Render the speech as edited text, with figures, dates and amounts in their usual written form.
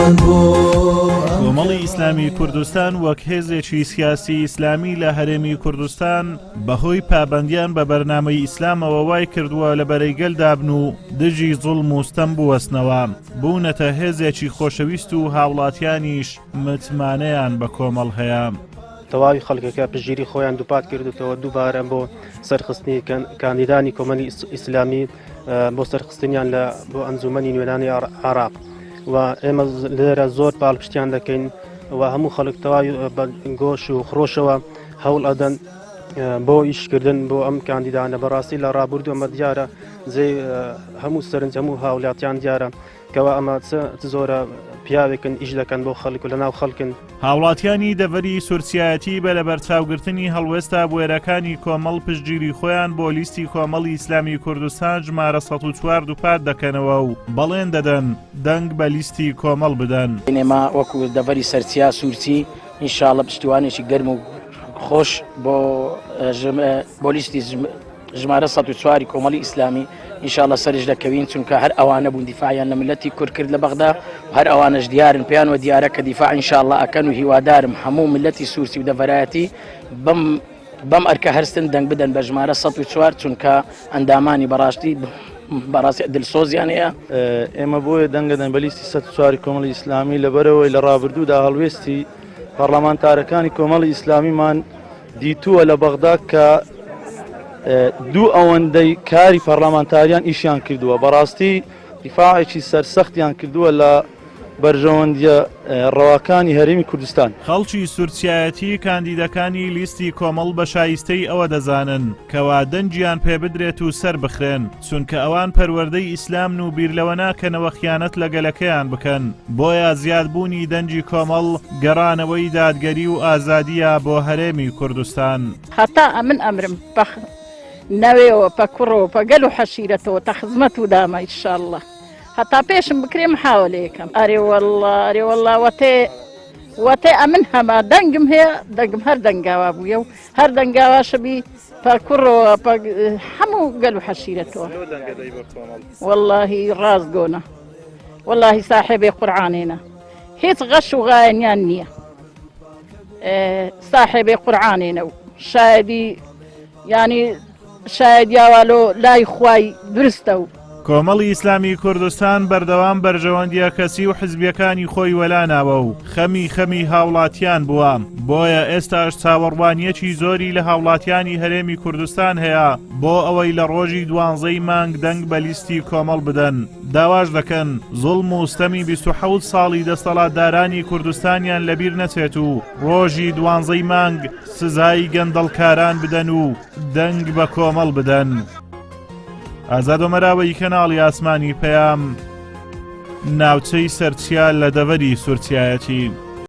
بۆ کۆمەڵی ئیسلامی کوردستان وەک هێزێکی سیاسی ئیسلامی لە هەرێمی کوردستان بەهۆی پابەندیان بە بەرنامەی ئیسلامەوە وای کردووە لە بەرەی گەل دابن و دژی زوڵم و ستەم بوەستنەوە، بوونەتە هێزێکی خۆشەویست و هاوڵاتیانیش متمانەیان بە کۆمەڵ هەیە. تەواوی خەڵکەکە پشتگیری خۆیان دووپات کردوتەوە دووبارە بۆ سەرخستنی کاندیدانی کۆمەلی ئیسلامی بۆ سەرخستنیان لە بۆ ئەنجومەنی نوێنانی عراق و ئێمە لێرە زۆر پاڵپشتیان دەکەین و هەموو خەڵک تەواوی بە گۆش و خرۆشەوە هەوڵ ئەدەن بۆ ئیشکردن بۆ ئەم کاندیدانە. بەڕاستی لە ڕابردوو ئەمە دیارە، جێ هەموو سەرنج هەموو هاوڵاتیان دیارە کەوا ئەمە چ زۆرە پیاوێکن ئیش دەکەن بۆ خەڵک و لەناو خەڵکن. هاوڵاتیانی دەڤەری سورچیایەتی بە لەبەرچاوگرتنی هەڵوێستە بوێرەکانی کۆمەڵ پشتگیری خۆیان بۆ لیستی کۆمەڵی ئیسلامی کوردستان ژمارە 104 دووپات دەکەنەوە و بەڵێن دەدەن دەنگ بە لیستی کۆمەڵ بدەن. ئێمە وەکو دەڤەری سەرچیا سورچی ان شاء اللە پشتیوانێکی گەرم و خۆش بۆ بۆ لیستی ژمارە 104 کۆمەڵی ئیسلامی ان شاء اللە سەرش دەکەوین، چونکە هەر ئەوانە بوون دیفاعیان لە ملەتی کورد کرد لە بەغدا و هەر ئەوانەش دیارن پێیان وە دیارە کە دیفاع ان شاء اللە ئەکەن و هیوادارم هەموو ملەتی سوورسی و دەڤەرایەتی بەم بەم ئەرکە هەرستن دەنگ بدەن بە ژمارە 104، چونکە ئەندامانی بەڕاستی بەڕاستی دلسۆزیان هەیە. ئێمە بۆیە دەنگەدەن بە لیستی 104 کۆمەڵی ئیسلامی لەبەرەوەی لە ڕابردوودا هەڵوێستی پەڕلەمانتارەکانی کۆمەڵی ئیسلامیمان دیتووە لە بەغدا کە دوو ئەوەندەی کاری پەڕلەمانتاریان ئیشیان کردووە، بەڕاستی دیفاعێکی سەرسەختیان کردووە لە بەرژەوەندیە ڕەواکانی هەرێمی کوردستان. خەڵکی سورچیایەتی کاندیدەکانی لیستی کۆمەڵ بە شایستەی ئەوە دەزانن کەوا دەنگیان پێبدرێت و سەربخرێن، چونکە ئەوان پەروەردەی ئیسلامن و بیر لەوە ناکەنەوە خیانەت لە گەلەکەیان بکەن، بۆیە زیادبوونی دەنگی کۆمەڵ گەڕانەوەی دادگەری و ئازادییە بۆ هەرێمی کوردستان. هەتا ئەمن ئەمرم پە نەوێوە پە کوڕەوە پە گەل و حەشیرەتەوە تە خزمەت و دامە ئیشاڵڵا هەتا پێشم بکرێ محاوەلەیەکەم. ئەرێ وەڵڵا ئەرێ وەڵڵا وەتێ وەتێ ئەمن هەما دەنگم هەیە دەنگم هەر دەنگاوا بوویە و هەر دەنگاواشە بی پە کوڕەوە پە هەموو گەل و حەشیرەتەوە. وەڵڵاهی ڕاستگۆنە وەڵڵاهی ساحێبێ قورعانێنە هیچ غەش و غایەنیان نییە ساحێبێ قورعانێنە و شایدی یانی شایەد یاوالۆ لای خوای دروستە و. کۆمەڵی ئیسلامی کوردستان بەردەوام بەرژەوەندیە کەسی و حزبیەکانی خۆی وەلا ناوە و خەمی خەمی هاوڵاتیان بووە، بۆیە ئێستاش چاوەڕوانیەکی زۆری لە هاوڵاتیانی هەرێمی کوردستان هەیە بۆ ئەوەی لە ڕۆژی دوانزەی مانگ دەنگ بە لیستی کۆمەڵ بدەن، داواش دەکەن زوڵم و ستەمی 27 ساڵی دەستەڵاتدارانی کوردستانیان لەبیر نەچێت و ڕۆژی دوانزەی مانگ سزای گەندەڵکاران بدەن و دەنگ بە کۆمەڵ بدەن. ئازاد ئۆمەراوەی کەناڵی ئاسمانی پەیام ناوچەی سەرچیا لە دەڤەری سورچیایەتی.